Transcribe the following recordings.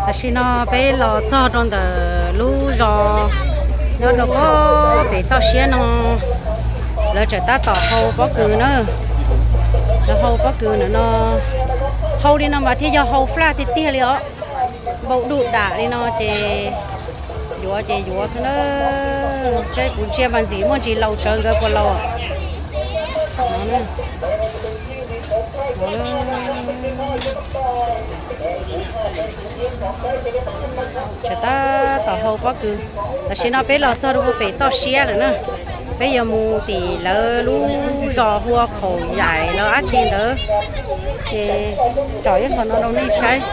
Tam sim no peb los txog rau ntawm lub zos nyob rau pem toj siab no, lawv tseem tab tom hau pob kws na. Lawv hau pob kws ntawm no, hau li no mas thiaj yog hau flaj tiag tiag li os. Npau duj dam li no ces yuav ces yuav xwb na. Seb kuv ntsia mas ntxim muaj ntsis laus tsawv nkawd puas laus. Tseem tab tom hau pob kws. Tam sim no peb los txog rau pem toj siab lawm na. Peb yuav mus tim lawv lub zos hu Khaum Yaim los dab tsi ntawd, ces tsom ib qho no rau nej saib.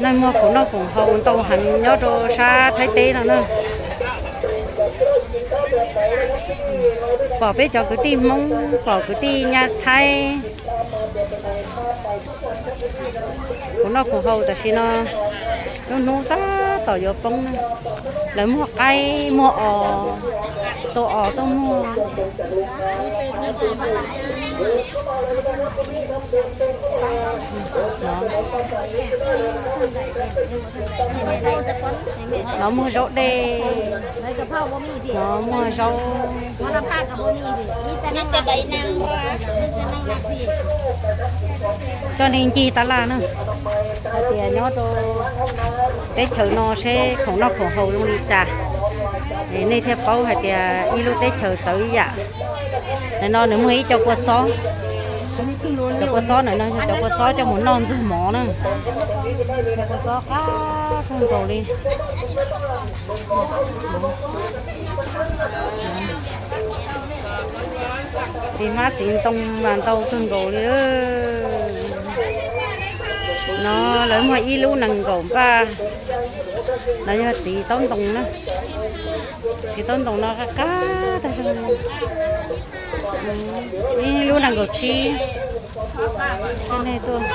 Neeg muag khoom noj khoom haus ntau heev nyob rau sab Thaib teb no na. Pom peb cov kwv tij Hmoob, pom kwv tij Nyab Thaib. Khoom noj khoom haus tam sim no lub hnub tab tom yuav poob na. Lawv muag qaib muag os, tua os tuaj muag. Lawv muag zaub dej, lawv muag zaub. Coj nej ncig tab laj na, hais tias nyob rau teb chaws no seb khoom noj khoom haus zoo li cas, es nej thiaj paub hais tias ib lub teb chaws txawv ib yam. Ntawm no nws muag ib co kua txob, cov kua txob ntawm no yog cov kua txob coj mus noj ntxuag mov na. Cov kua txob qab kawg nkaus li. Txiv hmab txiv ntoo mas ntau kawg nkaus li. No lawv muag ib lub nees nkaum npaj, no yog txiv taub ntoo na. Txiv taub ntoo no qab qab tag zog. Ib lub nees nkaum tsib. Coj nej tuaj.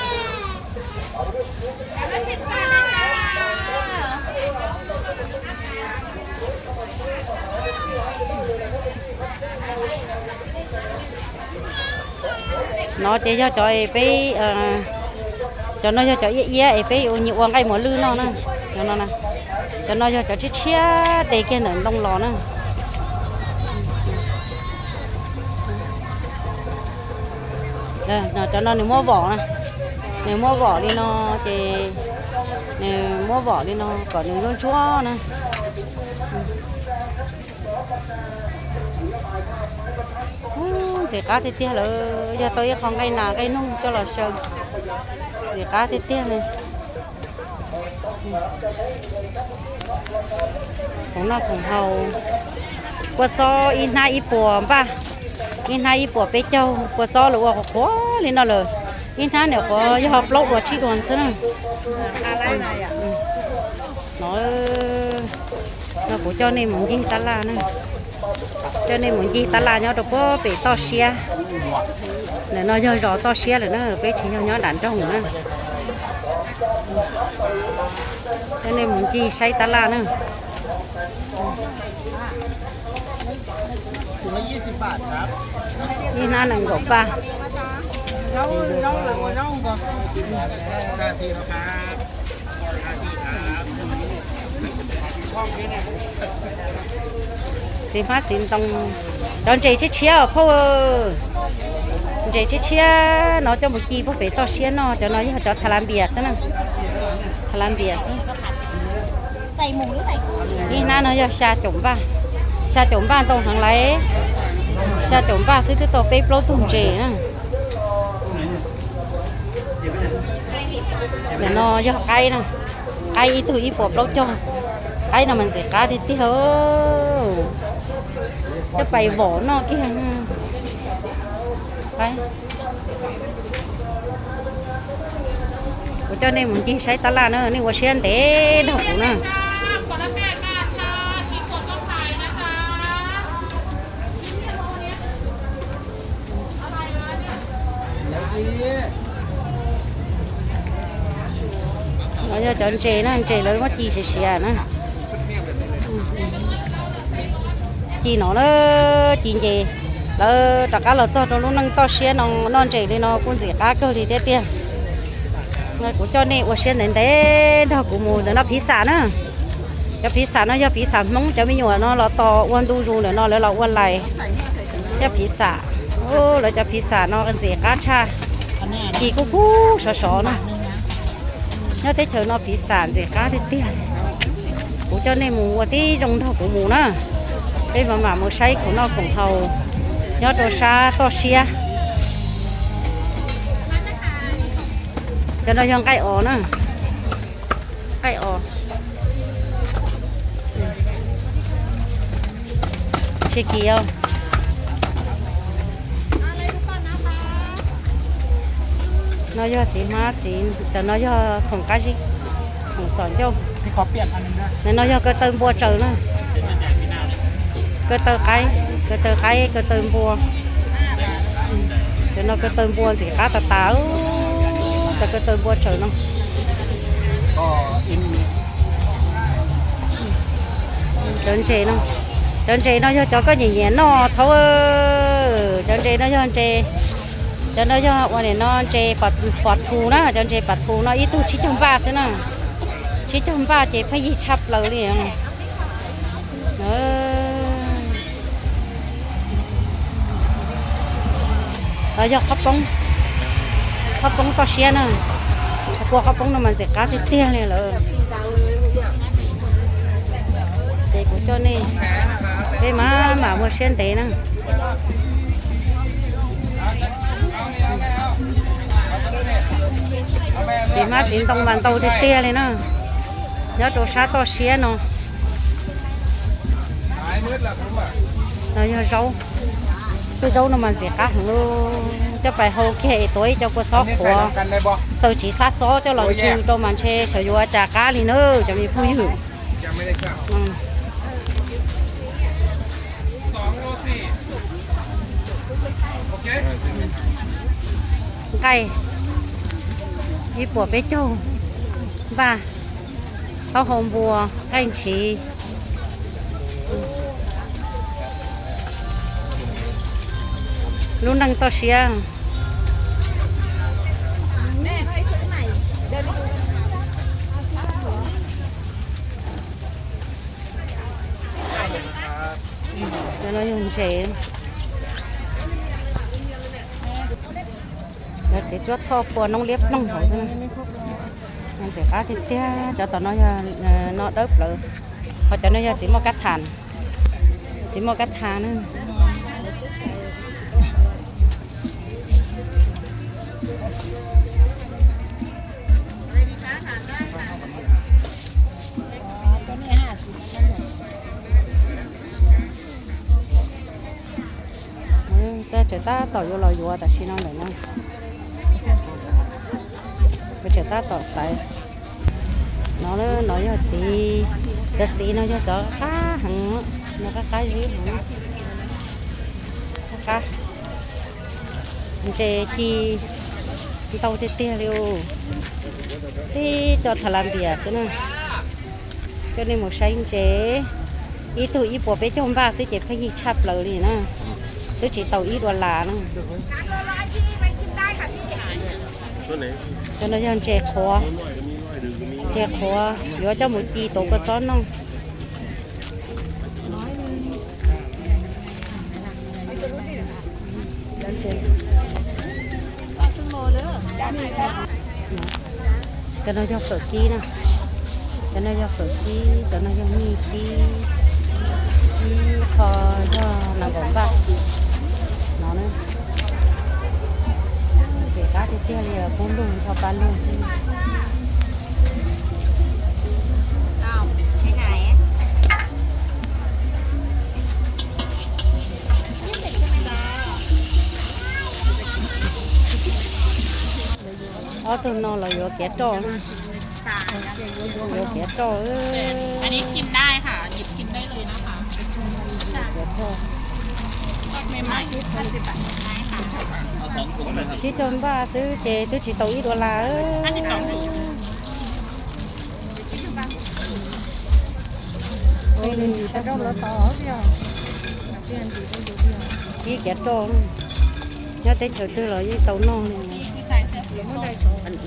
No ces yog cov peb, cov no yog cov iab iab es peb ua nyias ua nqaij muas lwj noj na. Cov no, cov no yog cov tshiab tshiab tes kiag ntawm ntoo los na. Cov no nws muab vom na, nws muab vom li no, ces nws muab vom li no kom nws ntsuab ntsuab na. Ntxim qab tiag tiag lawm, yog tau ib qho nqaij nas nqaij noog coj los xyaw, ntxim qab tiag tiag li. Khoom noj khoom haus, kua txob ib hnab ib puas npaj, ib hnab ib puas peb caug, kua txob lawv ua qhuav qhuav li no lawm, ib hnab niam qhuav yog plaub dua tsib dua xwb na. No, no kuv coj nej mus ncig tab laj na, coj nej mus ncig tab laj nyob rau puag pem toj siab. Ntawm no yog zos toj siab lawm na, peb tsis yog nyob nram nroog na. Coj nej mus ncig saib tab laj na. Ib hnab nees nkaum paj. Txiv hmab txiv ntoo, cov ntses tshiab tshiab os phauj. Ntses tshiab tshiab no coj mus ci puag pem toj siab noj, cov no yog cov tha la npias xwb na. Tha la npias xwb. Ib hnab no yog xya caum npaj, xya caum npaj ntau heev lauj, xya caum npaj xwb twb tau peb plaub tug ntses na. Ntawm no yog qaib na, qaib ib tug ib puas plaub caug, qaib no mas ntxim qab tiag tiag. Coj pais vom noj kiag. Kuv coj nej mus ncig saib tab laj na, nej ua siab ntev nrog kuv na. No yog cov ntses na, ntses lawv muab ci siav siav na. Ci no na, ci nces. Lawv rov qab los txog rau lub neej toj siab no, noj ntses li no kuj ntxim qab kawg li thiab tiag. Kuv coj nej ua siab ntev ntev nrog kuv mus ntawm no phiv xam na. Cov phiv xam no yog phiv xam Hmoob, cov me nyuam no los tos ua ntu zus ntawm no lawv los ua lais thiab phiv xam. Lawv cov phiv xam no ntxim qab tshaj, ci kub kub sov sov na. Nyob teb chaws no phiv xam ntxim qab tiag tiag. Kuv coj nej mus ua tib zoo nrog kuv mus na. Peb mam mam mus saib khoom noj khoom haus nyob rau sab toj siab. Cov no yog nqaij os na. Nqaij os. Tsheb kis os. No yog txiv hmab txiv, cov no yog khoom qab zib, khoom txom ncauj. No yog kaw taw npua tsaws na. Kaw taw qaib, kaw taw qaib, kaw taw npua. Cov no kaw taw npua ntxim qab tas tas, cov kaw taw npua tsaws no. Cov ntses no, cov ntses no yog cov koj nyiam nyiam noj thaub. Cov ntses no yog ntses, cov no yog ua nim no ntses pas thus na, cov ntses pas thus no ib tug tsib caug npaj xwb na. Tsib caug npaj ces pheej yig tshaj plaws li. Los yog qhob poob, qhob poob toj siab na. Kua qhob poob no mas ntxim qab tiag tiag li lawm. Ces kuv coj nej, peb mam mam ua siab ntev na. Txiv hmab txiv ntoo mas ntau tiag tiag li na, nyob rau sab toj siab no. No yog zaub, tej zaub no mas ntxim qab heev li. Coj pais hau kiag es tuav ib co kua txob qhuav, xaws txiv xab txob coj los ntsw rau mas ntshe xyov yuav cas qab li na cov me phooj ywg. Nqaij ib puas peb caug npaj, taub hau npua, nqaij ntshiv. Lub neej toj siab. Cov no yog ntses. Cov txiv cuab thoj phua noob liab ploog hauv xwb. Ntxim qab tiag tiag. Cov tom no yog no dawb plaws, ho cov no yog txiv moj kab thas, txiv moj kab thas na. Peb tseem tab tom yuav los yuav tam sim no ntawm no, peb tseem tab tom xaiv. No, no yog txiv, cov txiv no yog cov qab heev, no qab qab zib heev, qab qab. Ntses ci ntau tiag tiag li, tib co thav las npias xwb na. Coj nej mus saib ntses, ib tug ib puas peb caug npaj xwb ces pheej yig tshaj plaws li na, twb tsis tau ib dua las na. Cov no yog ntses qhuav, ntses qhuav yuav coj mus ci tuav kua txob noj. Cov no yog fawm kib na, cov no yog fawm kib, cov no yog mij kib, ib qho yog nees nkaum npaj no na. Ces qab tiag tiag li, kub lug nrho pa lug xwb. Ob tug no los yuav kiav roj, yuav kiav roj. Kiav roj. Tsib caug npaj xwb ces twb tsis tau ib dua las. Ib cav roj, nyob teb chaws twg los yeej tau noj li.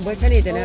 Npawg Thaib Lis tias na.